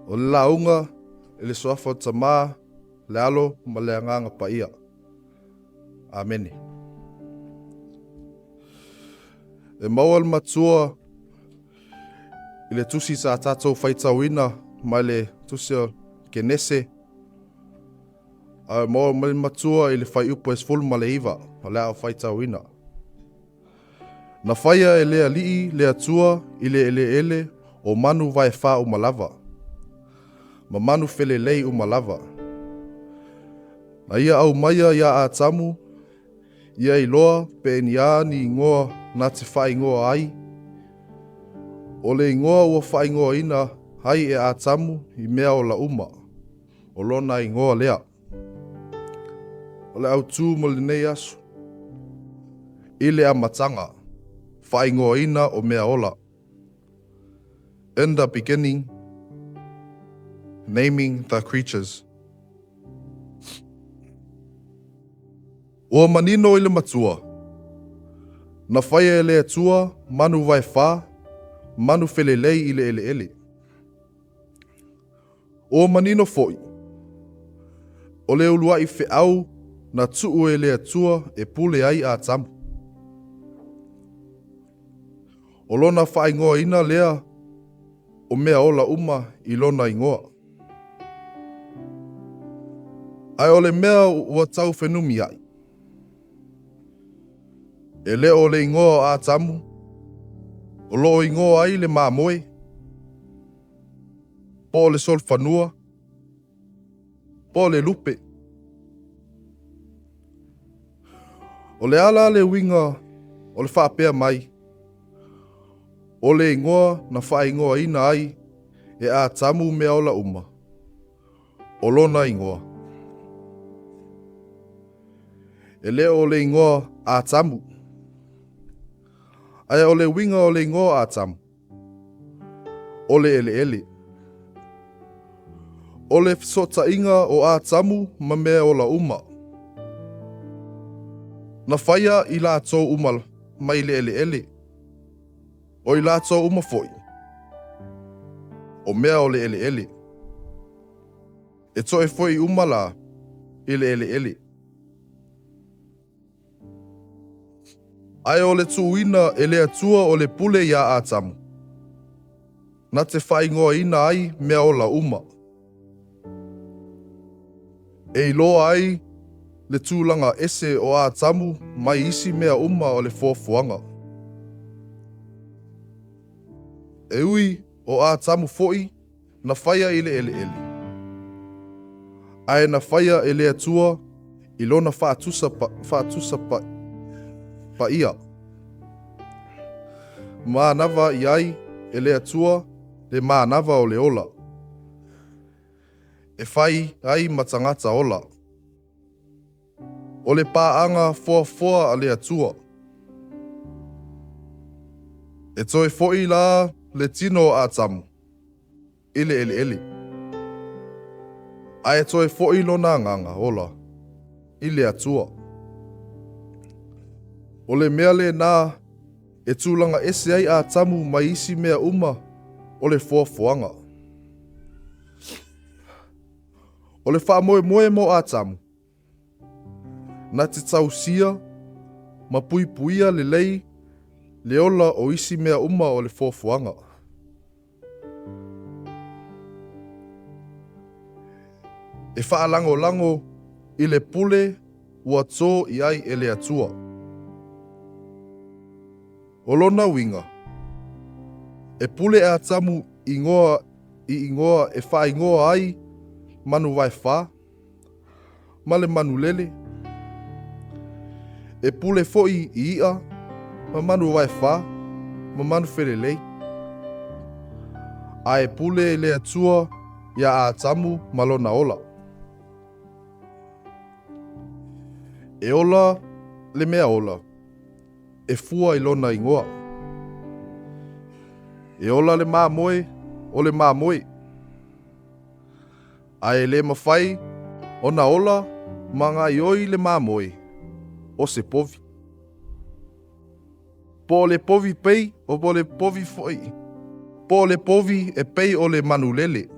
O le lauga i le Suafa o le Tama, le Alo ma le Agaga Paia. Amene. E maua le matua i le tusi sa tatou faitauina mai le tusi o Kenese, a e maua mai le matua i le fuaiupu e 19 o le a faitauina. Na faia e le Alii le Atua i le eleele o manu vaefā uma lava, ma manu felelei uma lava. Na ia aumaia iā Atamu, ia iloa pe ni a ni igoa na te faaigoa ai. O le igoa ua faaigoaina ai e Atamu i mea ola uma, o lona igoa lea. O le autū mo lenei aso. I le amataga, faaigoaina o mea ola. In the beginning, naming the creatures. Ua manino i le matua, na faia e le Atua manu vaefā, manu felelei i le eleele. Ua manino foi, o le uluai feau na tuu e le Atua e pule ai Atamu. O lona faaigoaina lea o mea ola uma i lona igoa. Ae o le mea ua tau fenumiai, e le o le igoa o Atamu o lo o igoa ai le mamoe, po o le solofanua, po o le lupe. O le a la le uiga o le faapea mai, o le igoa na faaigoaina ai e Atamu mea ola uma, o lona igoa. E le o le igoa Atamu, ae o le uiga o le igoa Atamu, o le eleele. O le fesootaiga o Atamu ma mea ola uma. Na faia i latou uma mai le eleele, o i latou uma foi, o mea o le eleele. E toe foi uma la i le eleele. Ae o le tuuina e le Atua o le pule iā Atamu, na te faaigoaina ai mea ola uma, e iloa ai le tulaga ese o Atamu mai isi mea uma o le foafoaga. E ui o Atamu foi na faia i le eleele, ae na faia e le Atua i lona faatusa, faatusa pa, paia. Manava i ai e le Atua le manava o le ola, e fai ai ma tagata ola. O le paaga foafoa a le Atua. E toe foi la le tino o Atamu i le eleele, ae toe foi lona agaga ola i le Atua. O le mea lena e tulaga ese ai Atamu mai isi mea uma o le foafoaga. O le faamoemoe mo Atamu, na te tausia ma puipuia lelei le ola o isi mea uma o le foafoaga. E faalagolago i le pule ua tō i ai e le Atua. O lona uiga, e pule Atamu igoa i igoa e faaigoa ai manu vaefā ma le manu lele, e pule foi i iʻa ma manu vaefā ma manu felelei, a e pule le Atua iā Atamu ma lona ola. E ola le mea ola, e fua i lona igoa. E ola le mamoe o le mamoe, a e le mafai ona ola ma gaoioi le mamoe o se povi. Po o le povi pei, o po o le povi foi, po o le povi e pei o le manulele.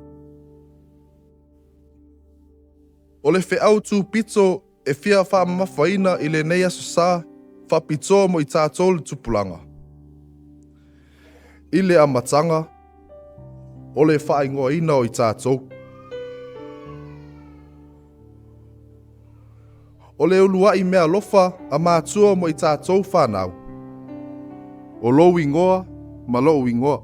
O le feau tūpito e fia faamamafaina i lenei Aso Sa faapitoa mo i tatou le tupulaga. I le amataga, o le faaigoaina o i tatou. O le uluai meaalofa a matua mo i tatou fanau. O lou ingoa ma lou ingoa.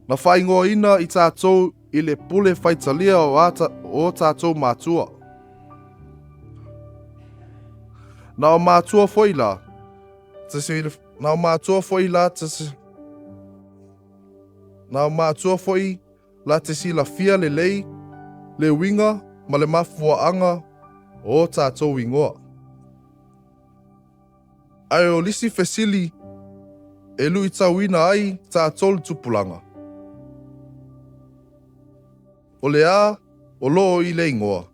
Na faaigoaina i tatou i le pule faitalia o o tatou matua. Na o matua foi la, na o matua foi la, na o matua foi la te silafia lelei le uiga ma le mafuaaga o o tatou ingoa. Ae o lisi fesili e luitauina ai tatou le tupulaga, o le a o loo i le ingoa?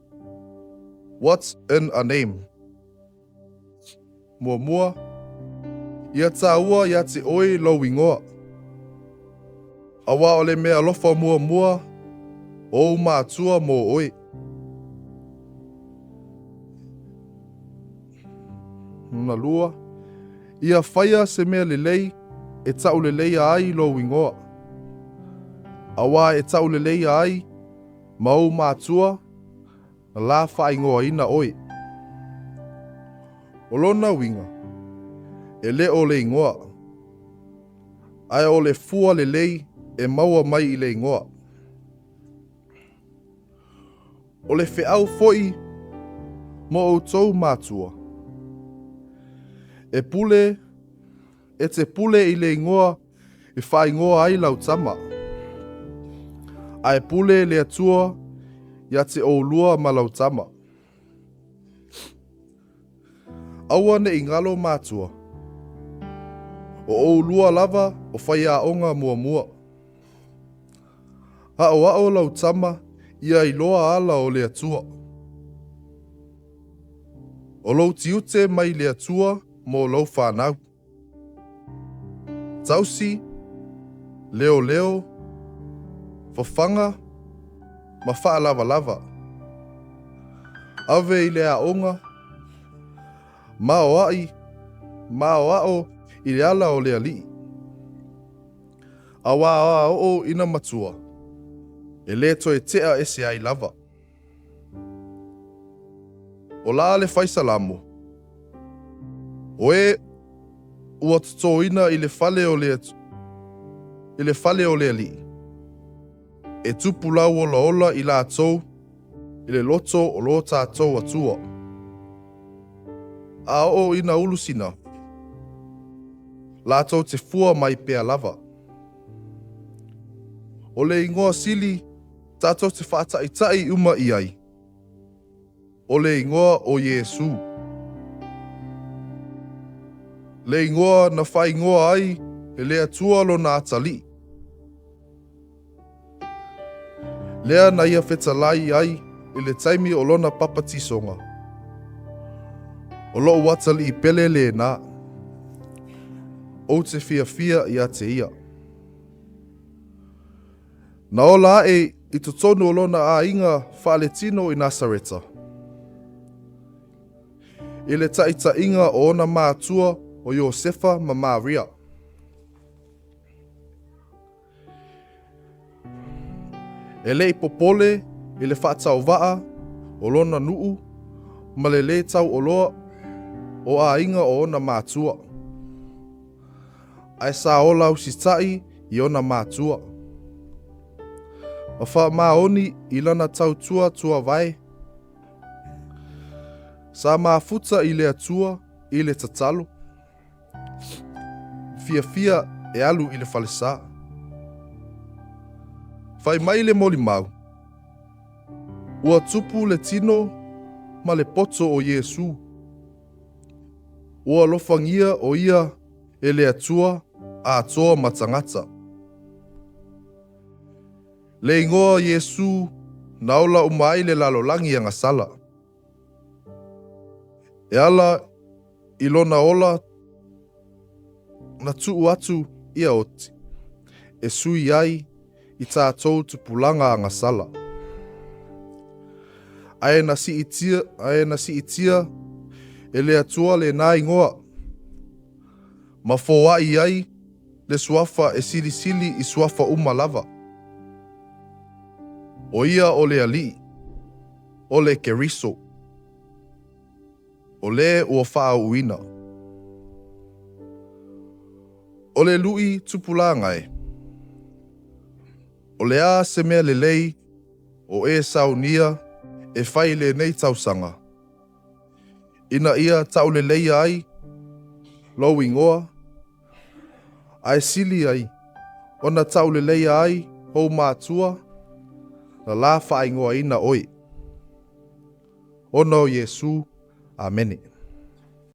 What's in a name? Muamua, ia tāua iā te oe lou ingoa. Aua o le mea alofa muamua o ou mātua mō oe. Lona lua, ia faia se mea lelei e tauleleia ai lou ingoa. Aua e tauleleia ai ma ou mātua na la faaigoaina oe. O lona uiga, e le o le ingoa, ae o le fua lelei e maua mai i le ingoa. O le feau foi mo outou matua, e pule, e te pule i le ingoa e faaigoa ai lau tama, ae pule le Atua ia te oulua ma lau tama. Aua ne i galo matua, o oulua lava o faiaoga muamua. Aʻoaʻo lau tama ia iloa ala o le Atua. O lou tiute mai le Atua mo lou fanau. Tausi, leoleo, fafaga ma faalavalava. Ave i le aoga, maoaʻi, maoaʻo i le ala o le Alii. Aua a oo ina matua, e le toe tea ese ai lava. O la le faisalamo, o e ua totoina i le fale o le, i le fale o le Alii, e tupu lauolaola i latou i le loto o lo tatou Atua. A oo ina ulusina, latou te fua mai pea lava. O le ingoa sili tatou te faataʻitaʻi uma i ai, o le ingoa o Iesū. Le ingoa na faaigoa ai e le Atua lona atalii. Lea na ia fetalai ai i le taimi o lona papatisoga. O loʻu atalii pele lena. Ou te fiafia ia te ia. Na ola aʻe i totonu o lona aiga faaletino i Nasareta. I le taʻitaʻiga o ona mātua o Iosefa ma Maria. E le i popole i le faatauvaa o lona nuu ma le lē tauoloa o aiga o ona mātua, ae sa ola usitaʻi i ona mātua. Ma faamaoni i lana tautua tuavae, sa mafuta i le Atua i le tatalo. Fiafia e alu i le falesa. Fai mai le molimau, Ua tupu le tino ma le poto o Iesū. Ua alofagia o ia e le Atua atoa ma tagata. Le ingoa Iesū na ola uma ai le lalolagi agasala. E ala i lona ola na tuu atu ia oti, e sui ai i tātou tupulaga agasala. Ae na siitia, ae na siitia e le Atua lena igoa, ma foai ai le suafa e silisili i suafa uma lava. O ia o le Alii, o le Keriso, o le ua faauuina. O le lui tupulaga e. O le a se mea lelei o e saunia e fai i lenei tausaga, ina ia tauleleia ai lou igoa, ae sili ai ona tauleleia ai ou matua na la faaigoaina oe. Ona o Iesu. Amene.